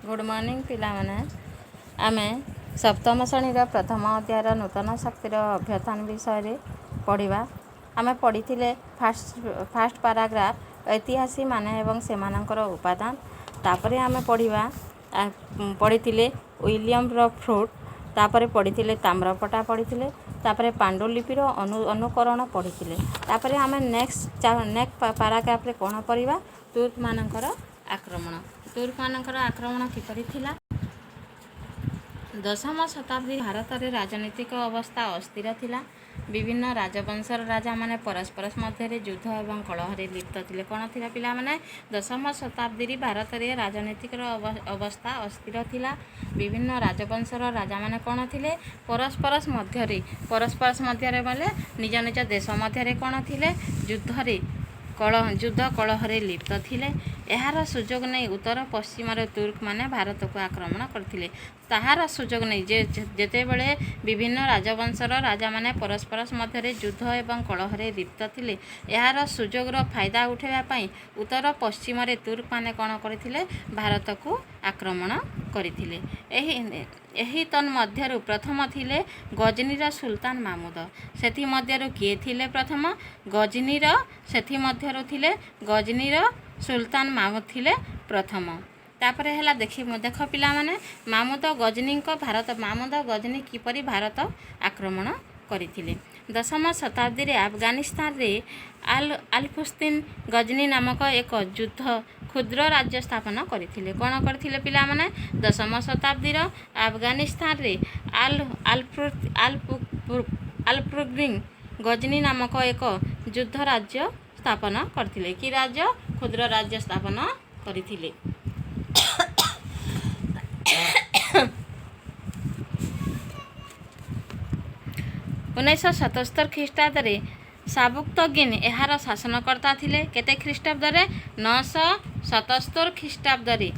Good morning ପିଲାମାନେ। ଆମେ ସପ୍ତମ ଶ୍ରେଣୀର ପ୍ରଥମ ଅଧ୍ୟାୟର ନୂତନ ଶକ୍ତିର ଅଭ୍ୟୁତ୍ଥାନ ବିଷୟରେ ପଢ଼ିବା। ଆମେ ପଢ଼ିଥିଲେ ଫାଷ୍ଟ ପାରାଗ୍ରାଫ ଐତିହାସିକମାନେ ଏବଂ ସେମାନଙ୍କର ଉପାଦାନ। ତାପରେ ଆମେ ପଢ଼ିଥିଲେ ୱିଲିୟମର ଫ୍ରୁଟ୍। ତାପରେ ପଢ଼ିଥିଲେ ତାମ୍ରପଟା ପଢ଼ିଥିଲେ। ତାପରେ ପାଣ୍ଡୁଲିପିର ଅନୁକରଣ ପଢ଼ିଥିଲେ। ତାପରେ ଆମେ ନେକ୍ସଟ ପାରାଗ୍ରାଫରେ କ'ଣ ପଢ଼ିବା? ତୁର୍କମାନଙ୍କର ଆକ୍ରମଣ। ତୁର୍କମାନଙ୍କର ଆକ୍ରମଣ କିପରି ଥିଲା? ଦଶମ ଶତାବ୍ଦୀ ଭାରତରେ ରାଜନୈତିକ ଅବସ୍ଥା ଅସ୍ଥିର ଥିଲା। ବିଭିନ୍ନ ରାଜବଂଶର ରାଜାମାନେ ପରସ୍ପର ମଧ୍ୟରେ ଯୁଦ୍ଧ ଏବଂ କଳହରେ ଲିପ୍ତ ଥିଲେ। କ'ଣ ଥିଲା ପିଲାମାନେ? ଦଶମ ଶତାବ୍ଦୀରେ ଭାରତରେ ରାଜନୈତିକର ଅବସ୍ଥା ଅସ୍ଥିର ଥିଲା। ବିଭିନ୍ନ ରାଜବଂଶର ରାଜାମାନେ କ'ଣ ଥିଲେ? ପରସ୍ପର ମଧ୍ୟରେ ବୋଲେ ନିଜ ନିଜ ଦେଶ ମଧ୍ୟରେ କ'ଣ ଥିଲେ? ଯୁଦ୍ଧ କଳହରେ ଲିପ୍ତ ଥିଲେ। ଏହାର ସୁଯୋଗ ନେଇ ଉତ୍ତର ପଶ୍ଚିମର ତୁର୍କମାନେ ଭାରତକୁ ଆକ୍ରମଣ କରିଥିଲେ। ତାହାର ସୁଯୋଗ ନେଇ ଯେ ଯେତେବେଳେ ବିଭିନ୍ନ ରାଜବଂଶର ରାଜାମାନେ ପରସ୍ପର ମଧ୍ୟରେ ଯୁଦ୍ଧ ଏବଂ କଳହରେ ଲିପ୍ତ ଥିଲେ, ଏହାର ସୁଯୋଗର ଫାଇଦା ଉଠାଇବା ପାଇଁ ଉତ୍ତର ପଶ୍ଚିମରେ ତୁର୍କମାନେ କ'ଣ କରିଥିଲେ? ଭାରତକୁ ଆକ୍ରମଣ କରିଥିଲେ। ଏହି ତନ୍ମଧ୍ୟରୁ ପ୍ରଥମ ଥିଲେ ଗଜନୀର ସୁଲତାନ ମାମୁଦ। ସେଥିମଧ୍ୟରୁ କିଏ ଥିଲେ ପ୍ରଥମ? ଗଜନୀର, ସେଥିମଧ୍ୟରୁ ଥିଲେ ଗଜନୀର ସୁଲତାନ ମାମୁଦ ଥିଲେ ପ୍ରଥମ। ତାପରେ ହେଲା ଦେଖ ପିଲାମାନେ, ମାମୁଦ ଗଜନୀ କିପରି ଭାରତ ଆକ୍ରମଣ କରିଥିଲେ? ଦଶମ ଶତାବ୍ଦୀରେ ଆଫଗାନିସ୍ତାନରେ ଆଲଫୁସ୍ତିନ ଗଜନୀ ନାମକ ଏକ କ୍ଷୁଦ୍ର ରାଜ୍ୟ ସ୍ଥାପନ କରିଥିଲେ। କ'ଣ କରିଥିଲେ ପିଲାମାନେ? ଦଶମ ଶତାବ୍ଦୀର ଆଫଗାନିସ୍ତାନରେ ଆଲଫୁଗ୍ରିନ୍ ଗଜନୀ ନାମକ ଏକ ଯୁଦ୍ଧ ରାଜ୍ୟ ସ୍ଥାପନ କରିଥିଲେ। କି ରାଜ୍ୟ? କ୍ଷୁଦ୍ର ରାଜ୍ୟ ସ୍ଥାପନ କରିଥିଲେ। 977 ଖ୍ରୀଷ୍ଟାବ୍ଦରେ ସାବୁକ୍ତଗିନ୍ ଏହାର ଶାସନକର୍ତ୍ତା ଥିଲେ। କେତେ ଖ୍ରୀଷ୍ଟାବ୍ଦରେ? 977 ଖ୍ରୀଷ୍ଟାବ୍ଦରେ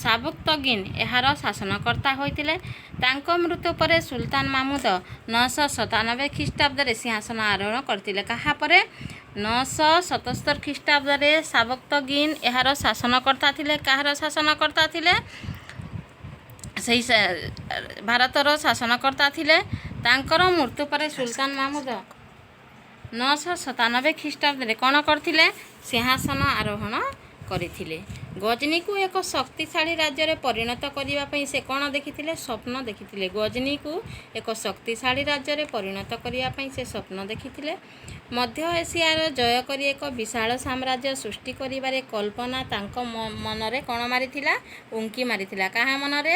ସାବୁକ୍ତଗିନ୍ ଏହାର ଶାସନକର୍ତ୍ତା ହୋଇଥିଲେ। ତାଙ୍କ ମୃତ୍ୟୁ ପରେ ସୁଲତାନ ମାମୁଦ 997 ଖ୍ରୀଷ୍ଟାବ୍ଦରେ ସିଂହାସନ ଆରୋହଣ କରିଥିଲେ। କାହା ପରେ? 977 ଖ୍ରୀଷ୍ଟାବ୍ଦରେ ସାବୁକ୍ତଗିନ୍ ଏହାର ଶାସନକର୍ତ୍ତା ଥିଲେ। କାହାର ଶାସନକର୍ତ୍ତା ଥିଲେ? ସେଇ ଭାରତର ଶାସନକର୍ତ୍ତା ଥିଲେ। ତାଙ୍କର ମୃତ୍ୟୁ ପରେ ସୁଲତାନ ମାମୁଦ 997 ଖ୍ରୀଷ୍ଟାବ୍ଦରେ କ'ଣ କରିଥିଲେ? ସିଂହାସନ ଆରୋହଣ କରିଥିଲେ। ଗଜନୀକୁ ଏକ ଶକ୍ତିଶାଳୀ ରାଜ୍ୟରେ ପରିଣତ କରିବା ପାଇଁ ସେ କ'ଣ ଦେଖିଥିଲେ? ସ୍ୱପ୍ନ ଦେଖିଥିଲେ। ଗଜନୀକୁ ଏକ ଶକ୍ତିଶାଳୀ ରାଜ୍ୟରେ ପରିଣତ କରିବା ପାଇଁ ସେ ସ୍ୱପ୍ନ ଦେଖିଥିଲେ। ମଧ୍ୟ ଏସିଆର ଜୟ କରି ଏକ ବିଶାଳ ସାମ୍ରାଜ୍ୟ ସୃଷ୍ଟି କରିବାରେ କଳ୍ପନା ତାଙ୍କ ମନରେ କ'ଣ ମାରିଥିଲା? ଉଙ୍କି ମାରିଥିଲା। କାହା ମନରେ?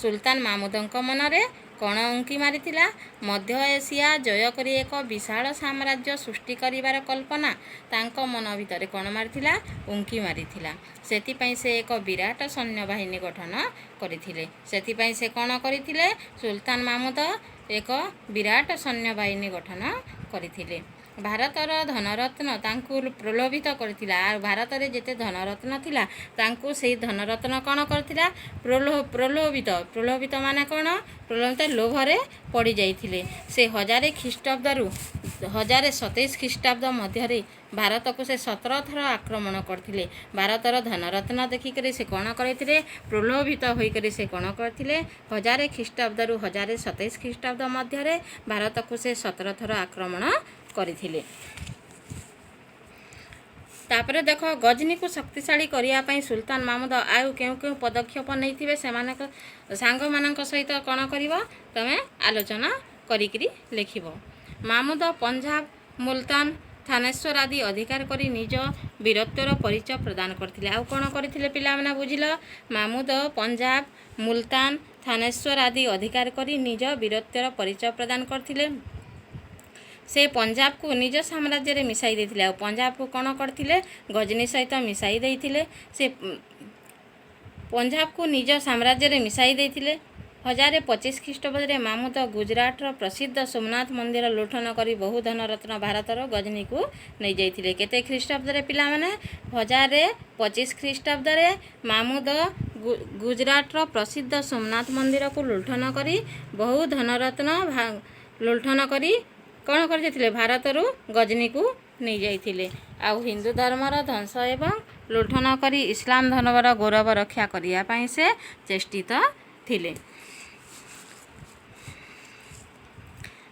ସୁଲତାନ ମାମୁଦଙ୍କ ମନରେ କ'ଣ ଉଙ୍କି ମାରିଥିଲା? ମଧ୍ୟ ଏସିଆ ଜୟ କରି ଏକ ବିଶାଳ ସାମ୍ରାଜ୍ୟ ସୃଷ୍ଟି କରିବାର କଳ୍ପନା ତାଙ୍କ ମନ ଭିତରେ କ'ଣ ମାରିଥିଲା? ଉଙ୍କି ମାରିଥିଲା। ସେଥିପାଇଁ ସେ ଏକ ବିରାଟ ସୈନ୍ୟବାହିନୀ ଗଠନ କରିଥିଲେ। ସେଥିପାଇଁ ସେ କ'ଣ କରିଥିଲେ? ସୁଲତାନ ମାମୁଦ ଏକ ବିରାଟ ସୈନ୍ୟବାହିନୀ ଗଠନ କରିଥିଲେ। ଭାରତର ଧନରତ୍ନ ତାଙ୍କୁ ପ୍ରଲୋଭିତ କରିଥିଲା। ଆଉ ଭାରତରେ ଯେତେ ଧନରତ୍ନ ଥିଲା, ତାଙ୍କୁ ସେଇ ଧନରତ୍ନ କ'ଣ କରିଥିଲା? ପ୍ରଲୋଭିତ। ପ୍ରଲୋଭିତ ମାନେ କ'ଣ? ପ୍ରଲୋଭିତ, ଲୋଭରେ ପଡ଼ିଯାଇଥିଲେ। ସେ 1000 ଖ୍ରୀଷ୍ଟାବ୍ଦରୁ 1027 ଖ୍ରୀଷ୍ଟାବ୍ଦ ମଧ୍ୟରେ ଭାରତକୁ ସେ 17 ଥର ଆକ୍ରମଣ କରିଥିଲେ। ଭାରତର ଧନରତ୍ନ ଦେଖିକରି ସେ କ'ଣ କରିଥିଲେ? ପ୍ରଲୋଭିତ ହୋଇକରି ସେ କ'ଣ କରିଥିଲେ? 1000 ଖ୍ରୀଷ୍ଟାବ୍ଦରୁ 1027 ଖ୍ରୀଷ୍ଟାବ୍ଦ ମଧ୍ୟରେ ଭାରତକୁ ସେ 17 ଥର ଆକ୍ରମଣ କରିଥିଲେ। ତାପରେ ଦେଖ, ଗଜନୀକୁ ଶକ୍ତିଶାଳୀ କରିବା ପାଇଁ ସୁଲତାନ ମାମୁଦ ଆଉ କେଉଁ କେଉଁ ପଦକ୍ଷେପ ନେଇଥିବେ, ସେମାନଙ୍କ ସାଙ୍ଗମାନଙ୍କ ସହିତ କ'ଣ କରିବ? ତମେ ଆଲୋଚନା କରିକିରି ଲେଖିବ। ମାମୁଦ ପଞ୍ଜାବ, ମୁଲତାନ, ଥାନେଶ୍ୱର ଆଦି ଅଧିକାର କରି ନିଜ ବୀରତ୍ୱର ପରିଚୟ ପ୍ରଦାନ କରିଥିଲେ। ଆଉ କ'ଣ କରିଥିଲେ ପିଲାମାନେ, ବୁଝିଲ? ମାମୁଦ ପଞ୍ଜାବ, ମୁଲତାନ, ଥାନେଶ୍ୱର ଆଦି ଅଧିକାର କରି ନିଜ ବୀରତ୍ୱର ପରିଚୟ ପ୍ରଦାନ କରିଥିଲେ। ସେ ପଞ୍ଜାବକୁ ନିଜ ସାମ୍ରାଜ୍ୟରେ ମିଶାଇ ଦେଇଥିଲେ। ଆଉ ପଞ୍ଜାବକୁ କ'ଣ କରିଥିଲେ? ଗଜନୀ ସହିତ ମିଶାଇ ଦେଇଥିଲେ। ସେ ପଞ୍ଜାବକୁ ନିଜ ସାମ୍ରାଜ୍ୟରେ ମିଶାଇ ଦେଇଥିଲେ। 1025 ଖ୍ରୀଷ୍ଟାବ୍ଦରେ ମାମୁଦ ଗୁଜରାଟର ପ୍ରସିଦ୍ଧ ସୋମନାଥ ମନ୍ଦିର ଲୁଣ୍ଠନ କରି ବହୁ ଧନରତ୍ନ ଭାରତର ଗଜନୀକୁ ନେଇଯାଇଥିଲେ। କେତେ ଖ୍ରୀଷ୍ଟାବ୍ଦରେ ପିଲାମାନେ? 1025 ଖ୍ରୀଷ୍ଟାବ୍ଦରେ ମାମୁଦ ଗୁଜରାଟର ପ୍ରସିଦ୍ଧ ସୋମନାଥ ମନ୍ଦିରକୁ ଲୁଣ୍ଠନ କରି, ବହୁ ଧନରତ୍ନ ଲୁଣ୍ଠନ କରି କ'ଣ କରିଯାଇଥିଲେ? ଭାରତରୁ ଗଜନୀକୁ ନେଇଯାଇଥିଲେ। ଆଉ ହିନ୍ଦୁ ଧର୍ମର ଧ୍ୱଂସ ଏବଂ ଲୁଣ୍ଠନ କରି ଇସଲାମ ଧର୍ମର ଗୌରବ ରକ୍ଷା କରିବା ପାଇଁ ସେ ଚେଷ୍ଟିତ ଥିଲେ।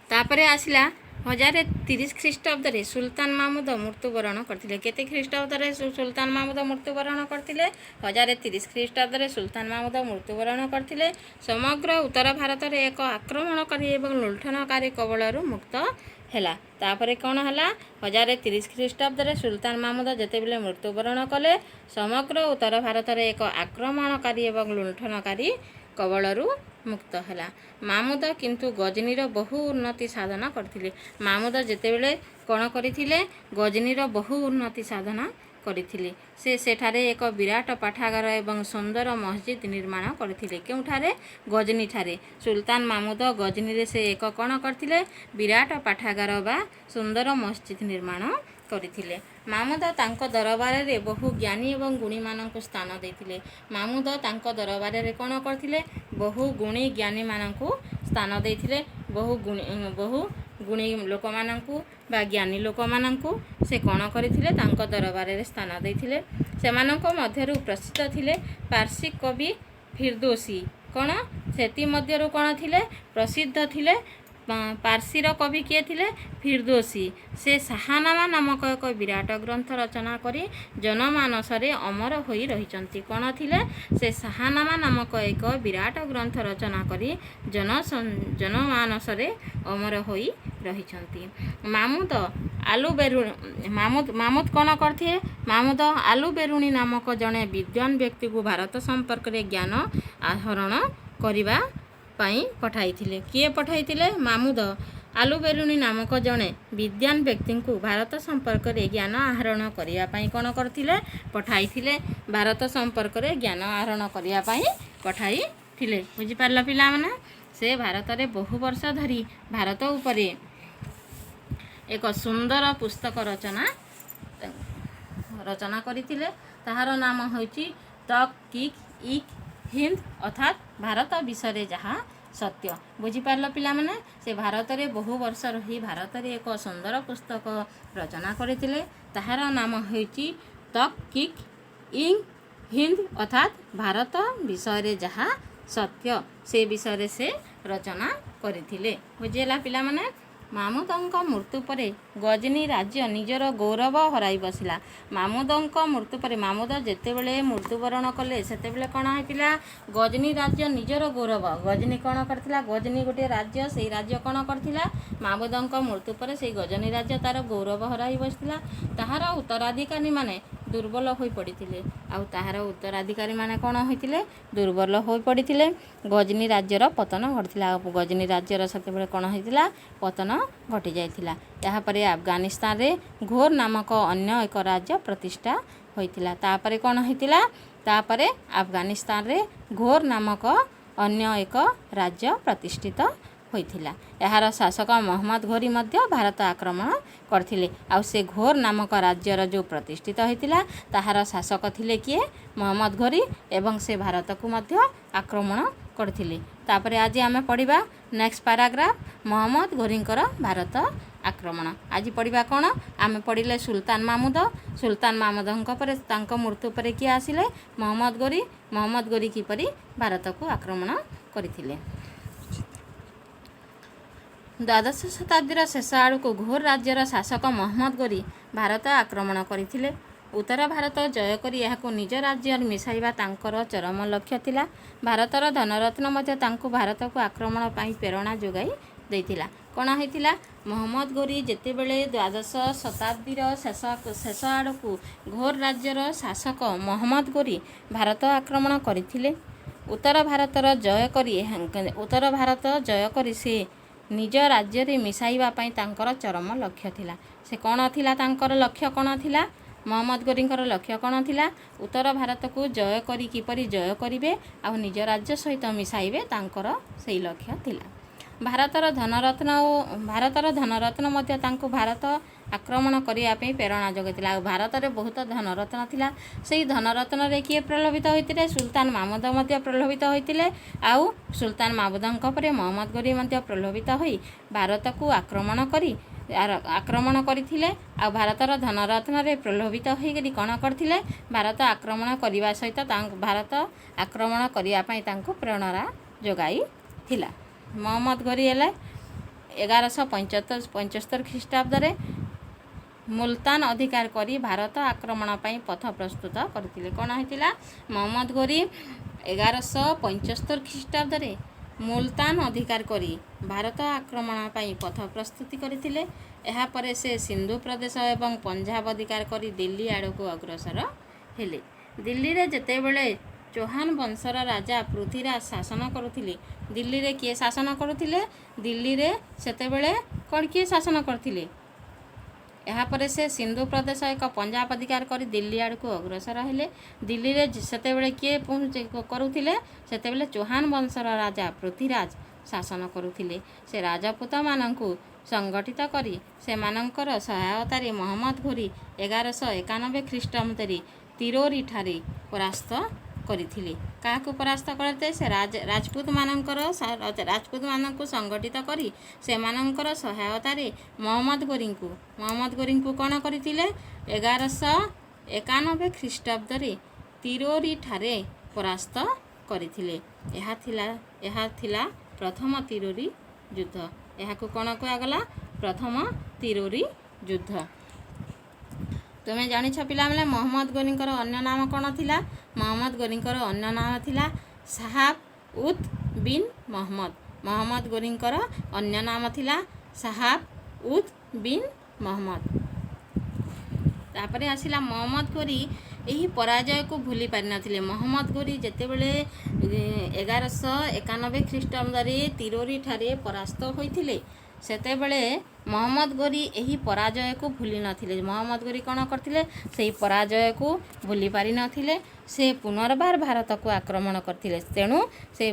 ତାପରେ ଆସିଲା, 1030 ଖ୍ରୀଷ୍ଟାବ୍ଦରେ ସୁଲତାନ ମାମୁଦ ମୃତ୍ୟୁବରଣ କରିଥିଲେ। କେତେ ଖ୍ରୀଷ୍ଟାବ୍ଦରେ ସୁଲତାନ ମାମୁଦ ମୃତ୍ୟୁବରଣ କରିଥିଲେ? 1030 ଖ୍ରୀଷ୍ଟାବ୍ଦରେ ସୁଲତାନ ମାମୁଦ ମୃତ୍ୟୁବରଣ କରିଥିଲେ। ସମଗ୍ର ଉତ୍ତର ଭାରତରେ ଏକ ଆକ୍ରମଣକାରୀ ଏବଂ ଲୁଣ୍ଠନକାରୀ କବଳରୁ ମୁକ୍ତ ହେଲା। ତାପରେ କ'ଣ ହେଲା? 1030 ଖ୍ରୀଷ୍ଟାବ୍ଦରେ ସୁଲତାନ ମାମୁଦ ଯେତେବେଳେ ମୃତ୍ୟୁବରଣ କଲେ, ସମଗ୍ର ଉତ୍ତର ଭାରତରେ ଏକ ଆକ୍ରମଣକାରୀ ଏବଂ ଲୁଣ୍ଠନକାରୀ କବଳରୁ ମୁକ୍ତ ହେଲା। ମାମୁଦ କିନ୍ତୁ ଗଜନୀର ବହୁ ଉନ୍ନତି ସାଧନ କରିଥିଲେ। ମାମୁଦ ଯେତେବେଳେ କ'ଣ କରିଥିଲେ? ଗଜନୀର ବହୁ ଉନ୍ନତି ସାଧନ କରିଥିଲେ। ସେ ସେଠାରେ ଏକ ବିରାଟ ପାଠାଗାର ଏବଂ ସୁନ୍ଦର ମସଜିଦ ନିର୍ମାଣ କରିଥିଲେ। କେଉଁଠାରେ? ଗଜନୀଠାରେ। ସୁଲତାନ ମାମୁଦ ଗଜନୀରେ ସେ ଏକ କ'ଣ କରିଥିଲେ? ବିରାଟ ପାଠାଗାର ବା ସୁନ୍ଦର ମସଜିଦ ନିର୍ମାଣ କରିଥିଲେ। ମାମୁଦ ତାଙ୍କ ଦରବାରରେ ବହୁ ଜ୍ଞାନୀ ଏବଂ ଗୁଣୀମାନଙ୍କୁ ସ୍ଥାନ ଦେଇଥିଲେ। ମାମୁଦ ତାଙ୍କ ଦରବାରରେ କ'ଣ କରିଥିଲେ? ବହୁ ଗୁଣୀ ଜ୍ଞାନୀମାନଙ୍କୁ ସ୍ଥାନ ଦେଇଥିଲେ। ବହୁ ଗୁଣୀ ଲୋକମାନଙ୍କୁ ବା ଜ୍ଞାନୀ ଲୋକମାନଙ୍କୁ ସେ କ'ଣ କରିଥିଲେ? ତାଙ୍କ ଦରବାରରେ ସ୍ଥାନ ଦେଇଥିଲେ। ସେମାନଙ୍କ ମଧ୍ୟରୁ ପ୍ରସିଦ୍ଧ ଥିଲେ ପାର୍ସୀ କବି ଫିରଦୋସି। କ'ଣ ସେଥିମଧ୍ୟରୁ କ'ଣ ଥିଲେ? ପ୍ରସିଦ୍ଧ ଥିଲେ ପାର୍ସୀର କବି କିଏ ଥିଲେ? ଫିରଦୋସି। ସେ ଶାହାନାମା ନାମକ ଏକ ବିରାଟ ଗ୍ରନ୍ଥ ରଚନା କରି ଜନମାନସରେ ଅମର ହୋଇ ରହିଛନ୍ତି। କ'ଣ ଥିଲେ ସେ? ଶାହାନାମା ନାମକ ଏକ ବିରାଟ ଗ୍ରନ୍ଥ ରଚନା କରି ଜନମାନସରେ ଅମର ହୋଇ ରହିଛନ୍ତି। ମାମୁଦ ଆଲୁ ବେରୁ ମାମୁଦ କ'ଣ କରିଥିଲେ? ମାମୁଦ ଆଲୁ ବେରୁଣୀ ନାମକ ଜଣେ ବିଦ୍ୱାନ ବ୍ୟକ୍ତିକୁ ଭାରତ ସମ୍ପର୍କରେ ଜ୍ଞାନ ଆହରଣ କରିବା ପାଇଁ ପଠାଇଥିଲେ। କିଏ ପଠାଇଥିଲେ? ମାମୁଦ ଆଲୁ ବେରୁଣୀ ନାମକ ଜଣେ ବିଦ୍ୱାନ ବ୍ୟକ୍ତିଙ୍କୁ ଭାରତ ସମ୍ପର୍କରେ ଜ୍ଞାନ ଆହରଣ କରିବା ପାଇଁ କ'ଣ କରିଥିଲେ? ପଠାଇଥିଲେ। ଭାରତ ସମ୍ପର୍କରେ ଜ୍ଞାନ ଆହରଣ କରିବା ପାଇଁ ପଠାଇଥିଲେ। ବୁଝିପାରିଲ ପିଲାମାନେ? ସେ ଭାରତରେ ବହୁ ବର୍ଷ ଧରି ଭାରତ ଉପରେ ଏକ ସୁନ୍ଦର ପୁସ୍ତକ ରଚନା କରିଥିଲେ। ତାହାର ନାମ ହେଉଛି ତକ୍ କିକ୍ ଇକ୍ ହିନ୍ଦ, ଅର୍ଥାତ୍ ଭାରତ ବିଷୟରେ ଯାହା ସତ୍ୟ। ବୁଝିପାରିଲ ପିଲାମାନେ? ସେ ଭାରତରେ ବହୁ ବର୍ଷ ରହି ଭାରତରେ ଏକ ସୁନ୍ଦର ପୁସ୍ତକ ରଚନା କରିଥିଲେ। ତାହାର ନାମ ହେଉଛି ତକ୍ କିକ୍ ଇଂ ହିନ୍ଦ, ଅର୍ଥାତ୍ ଭାରତ ବିଷୟରେ ଯାହା ସତ୍ୟ, ସେ ବିଷୟରେ ସେ ରଚନା କରିଥିଲେ। ବୁଝିହେଲା ପିଲାମାନେ? ମାମୁଦଙ୍କ ମୃତ୍ୟୁ ପରେ ଗଜନୀ ରାଜ୍ୟ ନିଜର ଗୌରବ ହରାଇ ବସିଲା। ମାମୁଦଙ୍କ ମୃତ୍ୟୁ ପରେ, ମାମୁଦ ଯେତେବେଳେ ମୃତ୍ୟୁବରଣ କଲେ, ସେତେବେଳେ କ'ଣ ହେଇଥିଲା? ଗଜନୀ ରାଜ୍ୟ ନିଜର ଗୌରବ, ଗଜନୀ କ'ଣ କରିଥିଲା? ଗଜନୀ ଗୋଟିଏ ରାଜ୍ୟ। ସେଇ ରାଜ୍ୟ କ'ଣ କରିଥିଲା? ମାମୁଦଙ୍କ ମୃତ୍ୟୁ ପରେ ସେଇ ଗଜନୀ ରାଜ୍ୟ ତାର ଗୌରବ ହରାଇ ବସିଥିଲା। ତାହାର ଉତ୍ତରାଧିକାରୀମାନେ ଦୁର୍ବଳ ହୋଇ ପଡ଼ିଥିଲେ। ଆଉ ତାହାର ଉତ୍ତରାଧିକାରୀମାନେ କ'ଣ ହୋଇଥିଲେ? ଦୁର୍ବଳ ହୋଇ ପଡ଼ିଥିଲେ। ଗଜନୀ ରାଜ୍ୟର ପତନ ଘଟିଥିଲା। ଆଉ ଗଜନୀ ରାଜ୍ୟର ସେତେବେଳେ କ'ଣ ହେଇଥିଲା? ପତନ ଘଟିଯାଇଥିଲା। ଏହାପରେ ଆଫଗାନିସ୍ତାନରେ ଘୋର ନାମକ ଅନ୍ୟ ଏକ ରାଜ୍ୟ ପ୍ରତିଷ୍ଠା ହୋଇଥିଲା। ତାପରେ କ'ଣ ହେଇଥିଲା? ତାପରେ ଆଫଗାନିସ୍ତାନରେ ଘୋର ନାମକ ଅନ୍ୟ ଏକ ରାଜ୍ୟ ପ୍ରତିଷ୍ଠିତ ହୋଇଥିଲା। ଏହାର ଶାସକ ମହମ୍ମଦ ଘୋରୀ ମଧ୍ୟ ଭାରତ ଆକ୍ରମଣ କରିଥିଲେ। ଆଉ ସେ ଘୋର ନାମକ ରାଜ୍ୟର ଯେଉଁ ପ୍ରତିଷ୍ଠିତ ହୋଇଥିଲା, ତାହାର ଶାସକ ଥିଲେ କିଏ? ମହମ୍ମଦ ଘୋରୀ। ଏବଂ ସେ ଭାରତକୁ ମଧ୍ୟ ଆକ୍ରମଣ କରିଥିଲେ। ତାପରେ ଆଜି ଆମେ ପଢ଼ିବା ନେକ୍ସଟ ପାରାଗ୍ରାଫ, ମହମ୍ମଦ ଘୋରୀଙ୍କର ଭାରତ ଆକ୍ରମଣ। ଆଜି ପଢ଼ିବା କ'ଣ? ଆମେ ପଢ଼ିଲେ ସୁଲତାନ ମାମୁଦ। ସୁଲତାନ ମାମୁଦଙ୍କ ପରେ, ତାଙ୍କ ମୃତ୍ୟୁ ପରେ କିଏ ଆସିଲେ? ମହମ୍ମଦ ଘୋରୀ। ମହମ୍ମଦ ଘୋରୀ କିପରି ଭାରତକୁ ଆକ୍ରମଣ କରିଥିଲେ? ଦ୍ୱାଦଶ ଶତାବ୍ଦୀର ଶେଷ ଆଡ଼କୁ ଘୋର ରାଜ୍ୟର ଶାସକ ମହମ୍ମଦ ଘୋରୀ ଭାରତ ଆକ୍ରମଣ କରିଥିଲେ। ଉତ୍ତର ଭାରତ ଜୟ କରି ଏହାକୁ ନିଜ ରାଜ୍ୟରେ ମିଶାଇବା ତାଙ୍କର ଚରମ ଲକ୍ଷ୍ୟ ଥିଲା। ଭାରତର ଧନରତ୍ନ ମଧ୍ୟ ତାଙ୍କୁ ଭାରତକୁ ଆକ୍ରମଣ ପାଇଁ ପ୍ରେରଣା ଯୋଗାଇ ଦେଇଥିଲା। କ'ଣ ହେଇଥିଲା? ମହମ୍ମଦ ଘୋରୀ ଯେତେବେଳେ ଦ୍ୱାଦଶ ଶତାବ୍ଦୀର ଶେଷ ଆଡ଼କୁ ଘୋର ରାଜ୍ୟର ଶାସକ ମହମ୍ମଦ ଘୋରୀ ଭାରତ ଆକ୍ରମଣ କରିଥିଲେ, ଉତ୍ତର ଭାରତ ଜୟ କରି ସେ ନିଜ ରାଜ୍ୟରେ ମିଶାଇବା ପାଇଁ ତାଙ୍କର ଚରମ ଲକ୍ଷ୍ୟ ଥିଲା। ସେ କ'ଣ ଥିଲା? ତାଙ୍କର ଲକ୍ଷ୍ୟ କ'ଣ ଥିଲା? ମହମ୍ମଦ ଘୋରୀଙ୍କର ଲକ୍ଷ୍ୟ କ'ଣ ଥିଲା? ଉତ୍ତର ଭାରତକୁ ଜୟ କରି, କିପରି ଜୟ କରିବେ ଆଉ ନିଜ ରାଜ୍ୟ ସହିତ ମିଶାଇବେ, ତାଙ୍କର ସେଇ ଲକ୍ଷ୍ୟ ଥିଲା। ଭାରତର ଧନରତ୍ନ ମଧ୍ୟ ତାଙ୍କୁ ଭାରତ ଆକ୍ରମଣ କରିବା ପାଇଁ ପ୍ରେରଣା ଯୋଗାଇଥିଲା। ଆଉ ଭାରତରେ ବହୁତ ଧନରତ୍ନ ଥିଲା। ସେଇ ଧନରତ୍ନରେ କିଏ ପ୍ରଲୋଭିତ ହୋଇଥିଲେ? ସୁଲତାନ ମାମୁଦ ମଧ୍ୟ ପ୍ରଲୋଭିତ ହୋଇଥିଲେ। ଆଉ ସୁଲତାନ ମାମୁଦଙ୍କ ପରେ ମହମ୍ମଦ ଘୋରୀ ମଧ୍ୟ ପ୍ରଲୋଭିତ ହୋଇ ଭାରତକୁ ଆକ୍ରମଣ କରି ଆକ୍ରମଣ କରିଥିଲେ। ଆଉ ଭାରତର ଧନରତ୍ନରେ ପ୍ରଲୋଭିତ ହୋଇକରି କ'ଣ କରିଥିଲେ? ଭାରତ ଆକ୍ରମଣ କରିବା ସହିତ ତାଙ୍କୁ ଭାରତ ଆକ୍ରମଣ କରିବା ପାଇଁ ତାଙ୍କୁ ପ୍ରେରଣା ଯୋଗାଇଥିଲା। ମହମ୍ମଦ ଘୋରୀ ହେଲେ 1175 ଖ୍ରୀଷ୍ଟାବ୍ଦରେ ମୁଲତାନ ଅଧିକାର କରି ଭାରତ ଆକ୍ରମଣ ପାଇଁ ପଥ ପ୍ରସ୍ତୁତ କରିଥିଲେ। କ'ଣ ହେଇଥିଲା? ମହମ୍ମଦ ଘୋରୀ 1175 ଖ୍ରୀଷ୍ଟାବ୍ଦରେ ମୁଲତାନ ଅଧିକାର କରି ଭାରତ ଆକ୍ରମଣ ପାଇଁ ପଥ ପ୍ରସ୍ତୁତି କରିଥିଲେ। ଏହାପରେ ସେ ସିନ୍ଧୁ ପ୍ରଦେଶ ଏବଂ ପଞ୍ଜାବ ଅଧିକାର କରି ଦିଲ୍ଲୀ ଆଡ଼କୁ ଅଗ୍ରସର ହେଲେ। ଦିଲ୍ଲୀରେ ଯେତେବେଳେ ଚୌହାନ ବଂଶର ରାଜା ପୃଥ୍ୱୀରାଜ ଶାସନ କରୁଥିଲେ। ଦିଲ୍ଲୀରେ କିଏ ଶାସନ କରୁଥିଲେ? ଦିଲ୍ଲୀରେ ସେତେବେଳେ କ'ଣ କିଏ ଶାସନ କରୁଥିଲେ? ଏହାପରେ ସେ ସିନ୍ଧୁ ପ୍ରଦେଶ ଏକ ପଞ୍ଜାବ ଅଧିକାର କରି ଦିଲ୍ଲୀ ଆଡ଼କୁ ଅଗ୍ରସର ହେଲେ। ଦିଲ୍ଲୀରେ ସେତେବେଳେ କିଏ କରୁଥିଲେ? ସେତେବେଳେ ଚୌହାନ ବଂଶର ରାଜା ପୃଥ୍ୱୀରାଜ ଶାସନ କରୁଥିଲେ। ସେ ରାଜପୁତମାନଙ୍କୁ ସଂଗଠିତ କରି ସେମାନଙ୍କର ସହାୟତାରେ ମହମ୍ମଦ ଘୋରୀ 1191 ଖ୍ରୀଷ୍ଟାବ୍ଦରେ ତିରୋରୀଠାରେ ପରାସ୍ତ କରିଥିଲେ। କାହାକୁ ପରାସ୍ତ କରିଥିଲେ? ସେ ରାଜପୁତମାନଙ୍କୁ ସଂଗଠିତ କରି ସେମାନଙ୍କର ସହାୟତାରେ ମହମ୍ମଦ ଘୋରୀଙ୍କୁ କ'ଣ କରିଥିଲେ? 1191 ଖ୍ରୀଷ୍ଟାବ୍ଦରେ ତିରୋରୀଠାରେ ପରାସ୍ତ କରିଥିଲେ। ଏହା ଥିଲା ପ୍ରଥମ ତିରୋରୀ ଯୁଦ୍ଧ। ଏହାକୁ କ'ଣ କୁହାଗଲା? ପ୍ରଥମ ତିରୋରୀ ଯୁଦ୍ଧ। ତୁମେ ଜାଣିଛ ପିଲାମାନେ, ମହମ୍ମଦ ଗୋରୀଙ୍କର ଅନ୍ୟ ନାମ କ'ଣ ଥିଲା? ମହମ୍ମଦ ଗୋରୀଙ୍କର ଅନ୍ୟ ନାମ ଥିଲା ସାହାବ ଉଦ୍ ବିନ୍ ମହମ୍ମଦ। ମହମ୍ମଦ ଗୋରୀଙ୍କର ଅନ୍ୟ ନାମ ଥିଲା ସାହାବ ଉଦ୍ ବିନ୍ ମହମ୍ମଦ। ତାପରେ ଆସିଲା, ମହମ୍ମଦ ଘୋରୀ ଏହି ପରାଜୟକୁ ଭୁଲି ପାରିନଥିଲେ। ମହମ୍ମଦ ଘୋରୀ ଯେତେବେଳେ 1191 ଖ୍ରୀଷ୍ଟାବ୍ଦରେ ତିରୋରୀଠାରେ ପରାସ୍ତ ହୋଇଥିଲେ, ସେତେବେଳେ ମହମ୍ମଦ ଘୋରୀ ଏହି ପରାଜୟକୁ ଭୁଲି ନଥିଲେ। ମହମ୍ମଦ ଘୋରୀ କ'ଣ କରିଥିଲେ? ସେହି ପରାଜୟକୁ ଭୁଲି ପାରିନଥିଲେ। ସେ ପୁନର୍ବାର ଭାରତକୁ ଆକ୍ରମଣ କରିଥିଲେ। ତେଣୁ ସେ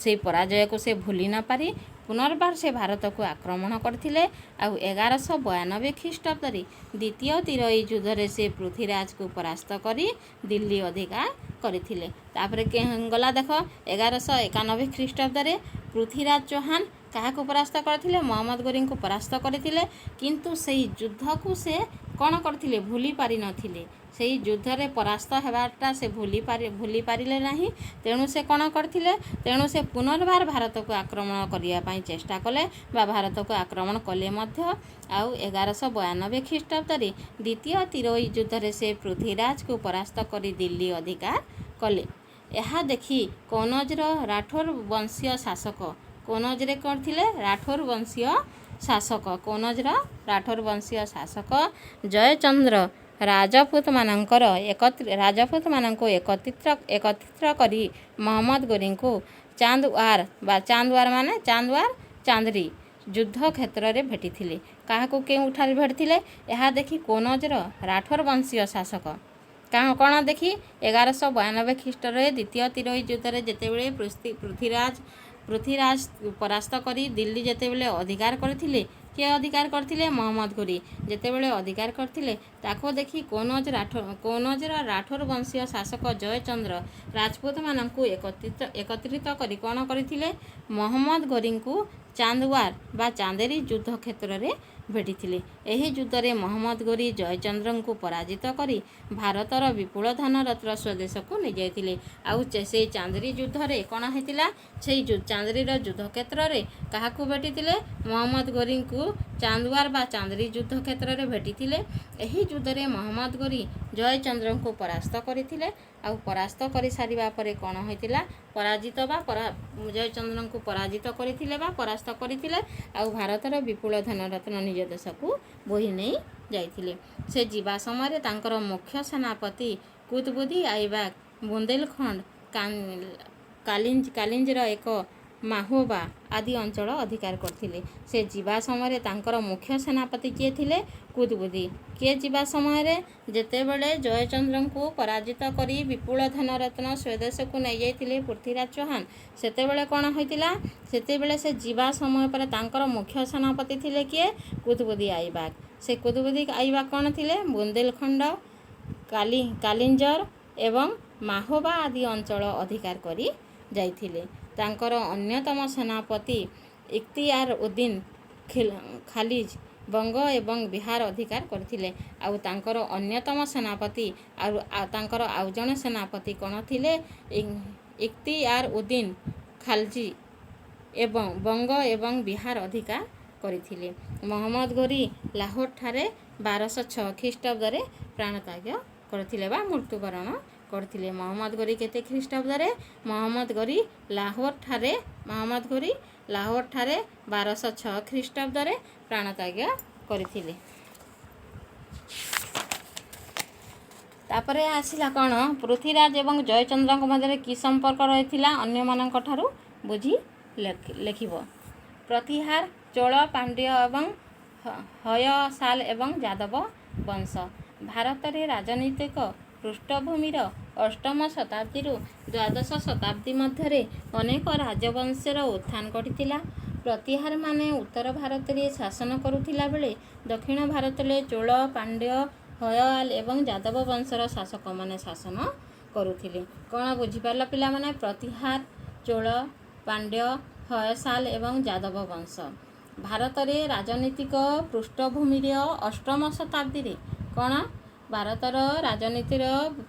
ସେଇ ପରାଜୟକୁ ସେ ଭୁଲି ନପାରି ପୁନର୍ବାର ସେ ଭାରତକୁ ଆକ୍ରମଣ କରିଥିଲେ। ଆଉ 1192 ଖ୍ରୀଷ୍ଟାବ୍ଦରେ ଦ୍ୱିତୀୟ ତିରୋଇ ଯୁଦ୍ଧରେ ସେ ପୃଥ୍ୱୀରାଜକୁ ପରାସ୍ତ କରି ଦିଲ୍ଲୀ ଅଧିକାର କରିଥିଲେ। ତାପରେ ଗଲା ଦେଖ, 1191 ଖ୍ରୀଷ୍ଟାବ୍ଦରେ ପୃଥ୍ୱୀରାଜ ଚୌହାନ କାହାକୁ ପରାସ୍ତ କରିଥିଲେ? ମହମ୍ମଦ ଘୋରୀଙ୍କୁ ପରାସ୍ତ କରିଥିଲେ। କିନ୍ତୁ ସେଇ ଯୁଦ୍ଧକୁ ସେ କ'ଣ କରିଥିଲେ? ଭୁଲି ପାରିନଥିଲେ। ସେଇ ଯୁଦ୍ଧରେ ପରାସ୍ତ ହେବାଟା ସେ ଭୁଲି ପାରିଲେ ନାହିଁ। ତେଣୁ ସେ କ'ଣ କରିଥିଲେ? ତେଣୁ ସେ ପୁନର୍ବାର ଭାରତକୁ ଆକ୍ରମଣ କରିବା ପାଇଁ ଚେଷ୍ଟା କଲେ ବା ଭାରତକୁ ଆକ୍ରମଣ କଲେ ମଧ୍ୟ। ଆଉ 1192 ଖ୍ରୀଷ୍ଟାବ୍ଦରେ ଦ୍ୱିତୀୟ ତିରୋଇ ଯୁଦ୍ଧରେ ସେ ପୃଥ୍ୱୀରାଜକୁ ପରାସ୍ତ କରି ଦିଲ୍ଲୀ ଅଧିକାର କଲେ। ଏହା ଦେଖି କନୌଜର ରାଠୋର ବଂଶୀୟ ଶାସକ, କନୌଜରେ କ'ଣ ଥିଲେ? ରାଠୋର ବଂଶୀୟ ଶାସକ, କନୌଜର ରାଠୋର ବଂଶୀୟ ଶାସକ ଜୟଚନ୍ଦ୍ର ରାଜପୁତମାନଙ୍କୁ ଏକତ୍ରିତ କରି ମହମ୍ମଦ ଗୋରୀଙ୍କୁ ଚାନ୍ଦୱାର ବା ଚାନ୍ଦୱାର ମାନେ ଚାନ୍ଦୱାର ଚାନ୍ଦରୀ ଯୁଦ୍ଧ କ୍ଷେତ୍ରରେ ଭେଟିଥିଲେ। କାହାକୁ କେଉଁଠାରେ ଭେଟିଥିଲେ? ଏହା ଦେଖି କନୌଜର ରାଠୋର ବଂଶୀୟ ଶାସକ କ'ଣ ଦେଖି 1192 ଖ୍ରୀଷ୍ଟରେ ଦ୍ୱିତୀୟ ତିରୋଇ ଯୁଦ୍ଧରେ ଯେତେବେଳେ ପୃଥ୍ୱୀରାଜ ପରାସ୍ତ କରି ଦିଲ୍ଲୀ ଯେତେବେଳେ ଅଧିକାର କରିଥିଲେ, କିଏ ଅଧିକାର କରିଥିଲେ? ମହମ୍ମଦ ଘୋରୀ ଯେତେବେଳେ ଅଧିକାର କରିଥିଲେ, ତାକୁ ଦେଖି କନୌଜର ରାଠୋର ବଂଶୀୟ ଶାସକ ଜୟଚନ୍ଦ୍ର ରାଜପୁତମାନଙ୍କୁ ଏକତ୍ରିତ କରି କ'ଣ କରିଥିଲେ? ମହମ୍ମଦ ଘୋରୀଙ୍କୁ ଚାନ୍ଦୱାର ବା ଚାନ୍ଦେରୀ ଯୁଦ୍ଧ କ୍ଷେତ୍ରରେ ଭେଟିଥିଲେ। ଏହି ଯୁଦ୍ଧରେ ମହମ୍ମଦ ଘୋରୀ ଜୟଚନ୍ଦ୍ରଙ୍କୁ ପରାଜିତ କରି ଭାରତର ବିପୁଳ ଧନରତ୍ନ ସ୍ୱଦେଶକୁ ନେଇଯାଇଥିଲେ। ଆଉ ସେଇ ଚାନ୍ଦେରୀ ଯୁଦ୍ଧରେ କ'ଣ ହେଇଥିଲା? ସେଇ ଚାନ୍ଦେରୀର ଯୁଦ୍ଧ କ୍ଷେତ୍ରରେ କାହାକୁ ଭେଟିଥିଲେ? ମହମ୍ମଦ ଘୋରୀଙ୍କୁ ଚାନ୍ଦୱାର ବା ଚାନ୍ଦେରୀ ଯୁଦ୍ଧ କ୍ଷେତ୍ରରେ ଭେଟିଥିଲେ। ଏହି ଯୁଦ୍ଧରେ ମହମ୍ମଦ ଘୋରୀ ଜୟଚନ୍ଦ୍ରଙ୍କୁ ପରାସ୍ତ କରିଥିଲେ। ଆଉ ପରାସ୍ତ କରିସାରିବା ପରେ କ'ଣ ହୋଇଥିଲା? ପରାଜିତ ବା ଜୟଚନ୍ଦ୍ରଙ୍କୁ ପରାଜିତ କରିଥିଲେ ବା ପରାସ୍ତ କରିଥିଲେ ଆଉ ଭାରତର ବିପୁଳ ଧନରତ୍ନ ନିଜ ଦେଶକୁ ବୋହି ନେଇ ଯାଇଥିଲେ। ସେ ଯିବା ସମୟରେ ତାଙ୍କର ମୁଖ୍ୟ ସେନାପତି କୁତବୁଦ୍ଦିନ ଆଇବାକ ବୁନ୍ଦେଲଖଣ୍ଡ, କାଲିଞ୍ଜର ଏକ ମାହୋବା ଆଦି ଅଞ୍ଚଳ ଅଧିକାର କରିଥିଲେ। ସେ ଯିବା ସମୟରେ ତାଙ୍କର ମୁଖ୍ୟ ସେନାପତି କିଏ ଥିଲେ? କୁତବୁଦ୍ଦି। କିଏ ଯିବା ସମୟରେ, ଯେତେବେଳେ ଜୟଚନ୍ଦ୍ରଙ୍କୁ ପରାଜିତ କରି ବିପୁଳ ଧନରତ୍ନ ସ୍ୱଦେଶକୁ ନେଇଯାଇଥିଲେ ପୃଥ୍ୱୀରାଜ ଚୌହାନ, ସେତେବେଳେ କ'ଣ ହୋଇଥିଲା? ସେତେବେଳେ ସେ ଯିବା ସମୟ ପରେ ତାଙ୍କର ମୁଖ୍ୟ ସେନାପତି ଥିଲେ କିଏ? କୁତବୁଦ୍ଦି ଆଇବାକ। ସେ କୁତବୁଦ୍ଦି ଆଇବାକ କ'ଣ ଥିଲେ? ବୁନ୍ଦେଲଖଣ୍ଡ, କାଲିଞ୍ଜର ଏବଂ ମାହୋବା ଆଦି ଅଞ୍ଚଳ ଅଧିକାର କରି ଯାଇଥିଲେ। ତାଙ୍କର ଅନ୍ୟତମ ସେନାପତି ଇଖତିୟାର ଉଦ୍ଦିନ ଖାଲିଜ ବଙ୍ଗ ଏବଂ ବିହାର ଅଧିକାର କରିଥିଲେ। ଆଉ ତାଙ୍କର ଅନ୍ୟତମ ସେନାପତି, ଆଉ ତାଙ୍କର ଆଉ ଜଣେ ସେନାପତି କ'ଣ ଥିଲେ? ଇକ୍ତିଆର ଉଦ୍ଦିନ ଖାଲଜି ଏବଂ ବଙ୍ଗ ଏବଂ ବିହାର ଅଧିକାର କରିଥିଲେ। ମହମ୍ମଦ ଘୋରୀ ଲାହୋରଠାରେ 1206 ଖ୍ରୀଷ୍ଟାବ୍ଦରେ ପ୍ରାଣତ୍ୟାଗ କରିଥିଲେ ବା ମୃତ୍ୟୁବରଣ କରିଥିଲେ। ମହମ୍ମଦ ଘୋରୀ କେତେ ଖ୍ରୀଷ୍ଟାବ୍ଦରେ? ମହମ୍ମଦ ଘୋରୀ ଲାହୋରଠାରେ 1206 ଖ୍ରୀଷ୍ଟାବ୍ଦରେ ପ୍ରାଣତ୍ୟାଗ କରିଥିଲେ। ତାପରେ ଆସିଲା କ'ଣ? ପୃଥ୍ୱୀରାଜ ଏବଂ ଜୟଚନ୍ଦ୍ରଙ୍କ ମଧ୍ୟରେ କି ସମ୍ପର୍କ ରହିଥିଲା, ଅନ୍ୟମାନଙ୍କ ଠାରୁ ବୁଝି ଲେଖିବ। ପ୍ରତିହାର, ଚୋଳ, ପାଣ୍ଡ୍ୟ ଏବଂ ହୟସାଲ ଏବଂ ଯାଦବ ବଂଶ। ଭାରତରେ ରାଜନୈତିକ ପୃଷ୍ଠଭୂମିର ଅଷ୍ଟମ ଶତାବ୍ଦୀରୁ ଦ୍ୱାଦଶ ଶତାବ୍ଦୀ ମଧ୍ୟରେ ଅନେକ ରାଜବଂଶର ଉତ୍ଥାନ ଘଟିଥିଲା। ପ୍ରତିହାରମାନେ ଉତ୍ତର ଭାରତରେ ଶାସନ କରୁଥିଲା ବେଳେ ଦକ୍ଷିଣ ଭାରତରେ ଚୋଳ, ପାଣ୍ଡ୍ୟ, ହୟଆଲ ଏବଂ ଯାଦବ ବଂଶର ଶାସକମାନେ ଶାସନ କରୁଥିଲେ। କ'ଣ ବୁଝିପାରିଲ ପିଲାମାନେ? ପ୍ରତିହାର, ଚୋଳ, ପାଣ୍ଡ୍ୟ, ହୟସାଲ ଏବଂ ଯାଦବ ବଂଶ। ଭାରତରେ ରାଜନୈତିକ ପୃଷ୍ଠଭୂମିର ଅଷ୍ଟମ ଶତାବ୍ଦୀରେ କ'ଣ? ଭାରତର ରାଜନୀତିର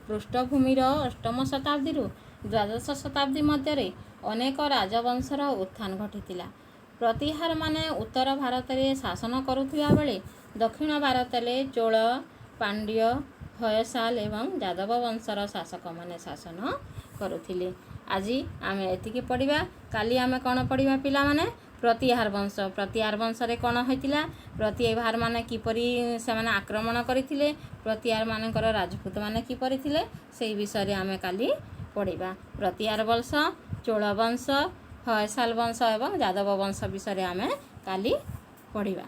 ପୃଷ୍ଠଭୂମିର ଅଷ୍ଟମ ଶତାବ୍ଦୀରୁ ଦ୍ୱାଦଶ ଶତାବ୍ଦୀ ମଧ୍ୟରେ ଅନେକ ରାଜବଂଶର ଉତ୍ଥାନ ଘଟିଥିଲା। ପ୍ରତିହାରମାନେ ଉତ୍ତର ଭାରତରେ ଶାସନ କରୁଥିବା ବେଳେ ଦକ୍ଷିଣ ଭାରତରେ ଚୋଳ, ପାଣ୍ଡ୍ୟ, ହୟସାଲ ଏବଂ ଯାଦବ ବଂଶର ଶାସକମାନେ ଶାସନ କରୁଥିଲେ। ଆଜି ଆମେ ଏତିକି ପଢ଼ିବା। କାଲି ଆମେ କ'ଣ ପଢ଼ିବା ପିଲାମାନେ? ପ୍ରତିହାର ବଂଶ। ପ୍ରତିହାର ବଂଶରେ କ'ଣ ହୋଇଥିଲା, ପ୍ରତିହାରମାନେ କିପରି ସେମାନେ ଆକ୍ରମଣ କରିଥିଲେ, ପ୍ରତିହାରମାନଙ୍କର ରାଜପୁତମାନେ କିପରି ଥିଲେ, ସେଇ ବିଷୟରେ ଆମେ କାଲି ପଢ଼ିବା। ପ୍ରତିହାର ବଂଶ, ଚୋଳ ବଂଶ, ହୟସାଲ ବଂଶ ଏବଂ ଯାଦବ ବଂଶ ବିଷୟରେ ଆମେ କାଲି ପଢ଼ିବା।